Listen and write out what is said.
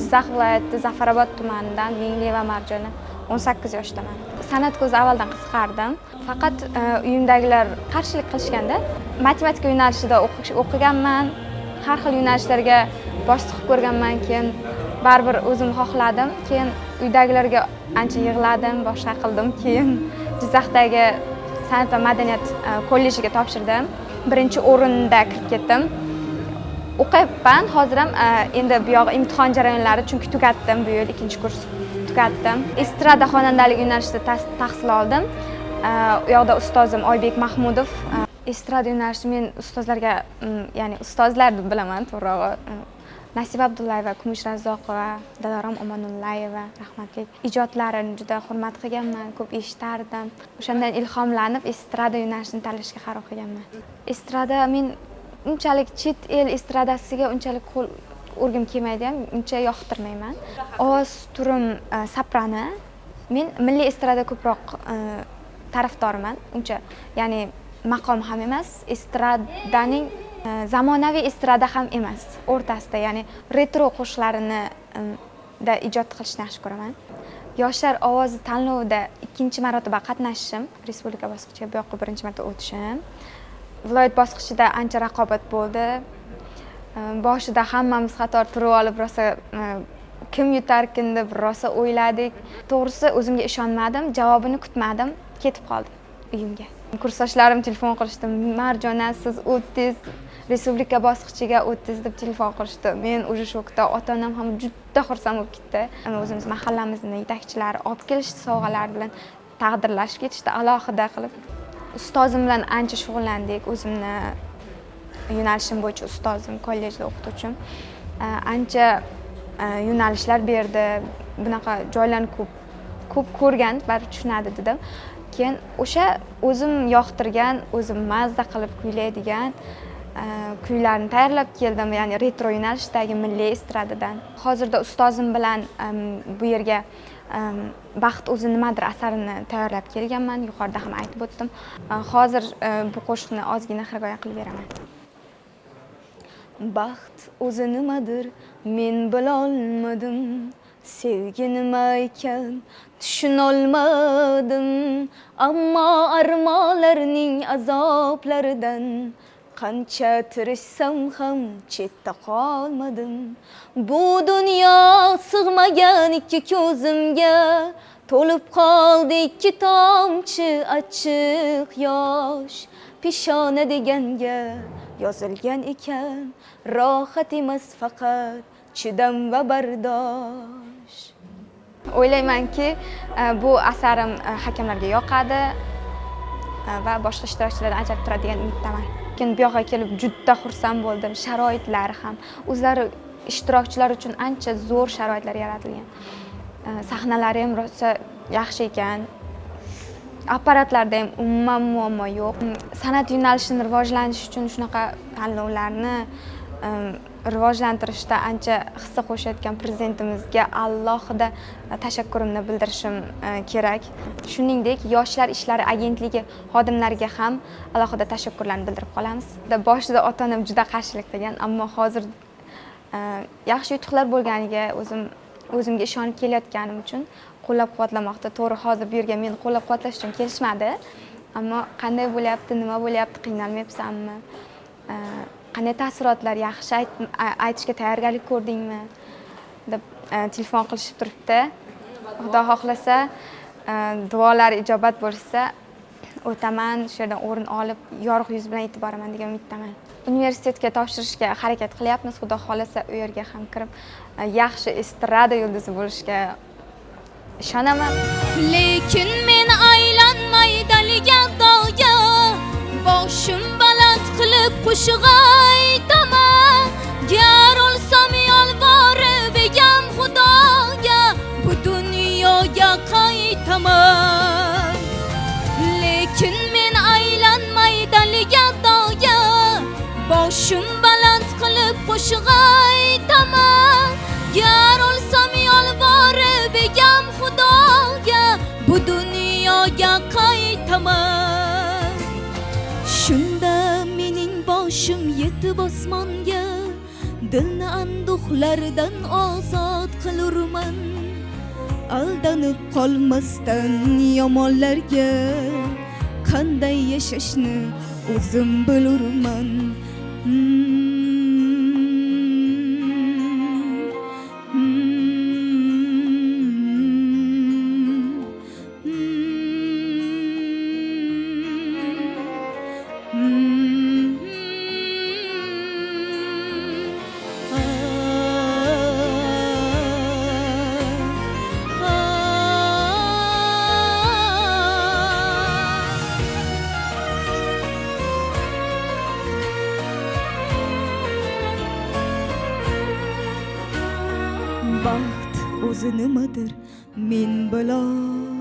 Jizzax viloyati Zafarobod tumanidan Mingliyeva Marjona, 18 yoshdaman. San'atga o'zi avvaldan qiziqardim. Faqat uyimdagilar qarshilik qilishganda matematika yo'nalishida o'qiganman. Har xil yo'nalishlarga bosh tiqib ko'rganman, keyin baribir o'zim xohladim. Keyin uydagilarga ancha yig'ladim, boshqa qildim. Keyin Jizzaxdagi san'at va madaniyat kollejiga topshirdim. Birinchi o'rinda kirib ketdim. O'qiyapman hozir ham, endi bu yog'i imtihon jarayonlari, chunki tugatdim, bu yil ikkinchi kurs tugatdim. Estrada xonandalik yo'nalishida tahsil oldim. U yoqda ustozim Oybek Mahmudov. Estrada yo'nalishi men ustozlarga, ya'ni ustozlar deb bilaman to'g'rirog'i. Nasiba Abdullayeva, Kumush Razzoqova, Dalorom Omonullayeva rahmatli ijodlarini juda hurmat qilganman, ko'p eshitardim. O'shandan ilhomlanib estrada yo'nalishini tanlashga qaror qilganman. Estrada men unchalik chet el estradasiga unchalik qo'l urgim kelmaydi ham, uncha yoqtirmayman. Ovoz turim soprano. Men milliy estrada ko'proq tarafdoriman. Uncha, ya'ni maqom ham emas, estradaning zamonaviy estrada ham emas, o'rtasida, ya'ni retro qo'shiqlarini da ijod qilishni yaxshi ko'raman. Yoshlar ovozi tanlovida ikkinchi marotaba qatnashishim, respublika bosqichiga bu yoqqa birinchi marta o'tishim. Viloyat bosqichida ancha raqobat bo'ldi. Boshida hammamiz qator turib olib rosa kim yutarkin deb rosa o'yladik. To'g'risi o'zimga ishonmadim, javobini kutmadim, ketib qoldim uyimga. Kursdoshlarim telefon qilishdi, Marjona siz o'tdingiz, respublika bosqichiga o'tdingiz deb telefon qilishdi. Men уже shokda, ota-onam ham juda xursand bo'lib ketdi. Ana o'zimiz mahallamizni yetakchilari olib kelishdi, sovg'alar bilan taqdirlashib ketishdi alohida qilib. Ustozim bilan ancha shug'ullandik, o'zimni yo'nalishim bo'yicha ustozim, kollejda o'qituvchim. Ancha yo'nalishlar berdi, bunaqa joylarni ko'p ko'p ko'rgan, baribir tushunadi dedim. Keyin o'sha o'zim yoqtirgan, o'zim mazza qilib kuylaydigan kuylarni tayyorlab keldim, ya'ni retro yo'nalishdagi milliy estradadan. Hozirda ustozim bilan bu yerga Baxt o'zi nimadir asarini tayyorlab kelganman, yuqorida ham aytib o'tdim. Hozir bu qo'shiqni ozgina xirgoyi qilib beraman. Baxt o'zi nimadir men bilolmadim, sevgi nima ekan tushunolmadim, ammo armonlarning azoblaridan qancha tirishsam ham chetda qolmadim. Bu dunyo sig'magan ikki ko'zimga, to'lib qoldi ikki tomchi achchiq yosh. Peshona deganga yozilgan ekan, rohat emas faqat chidam va bardosh. O'ylaymanki, bu asarim hakamlarga yoqadi va boshqa ishtirokchilardan ajralib turadi degan umiddaman. Lekin bu yoqqa kelib juda xursand bo'ldim. Sharoitlari ham, o'zlari ishtirokchilar uchun ancha zo'r sharoitlar yaratilgan. Sahnalari ham rosa yaxshi ekan. Apparatlarda ham umuman muammo yo'q. San'at yo'nalishini rivojlanish uchun shunaqa tanlovlarni rivojlantirishda ancha hissa qo'shayotgan prezidentimizga alohida tashakkurimni bildirishim kerak. Shuningdek, Yoshlar ishlari agentligi xodimlariga ham alohida tashakkurlarni bildirib qolamiz. Boshida ota-onam juda qarshilik qilgan, ammo hozir yaxshi yutuqlar bo'lganiga o'zimga ishonib kelayotganim uchun qo'llab-quvvatlamoqda. To'g'ri, hozir bu yerga meni qo'llab-quvvatlash uchun kelishmadi, ammo qanday bo'lyapti, nima bo'lyapti, qiynalmayapsanmi? Qanday taassurotlar, yaxshi aytishga tayyorgarlik ko'rdingmi deb telefon qilishib turibdi. Xudo xohlasa, duolar ijobat bo'lsa, o'taman, shu yerdan o'rin olib, yorug' yuz bilan yetib boraman degan umiddaman. Universitetga topshirishga harakat qilyapmiz. Xudo xohlasa, u yerga ham kirib, yaxshi estrada yulduzi bo'lishga ishonaman. Lekin men aylanmay daliga dog'ga, boshim baland qilib qo'shiq aytaman. Gar olsam yolvorib egam Xudoga, bu dunyoga qaytaman. Lekin men aylanmay daliga dog'ga, boshim baland qilib qo'shiq aytaman. Gar olsam yolvorib egam Xudoga, bu dunyoga qaytaman. Shunda mening boshim yetib osmonga, Dilni anduhlardan ozod qilurman. Aldanib qolmasdan yomonlarga, qanday yashashni o'zim bilurman. Baxt o'zi nimadir men bilolmayman.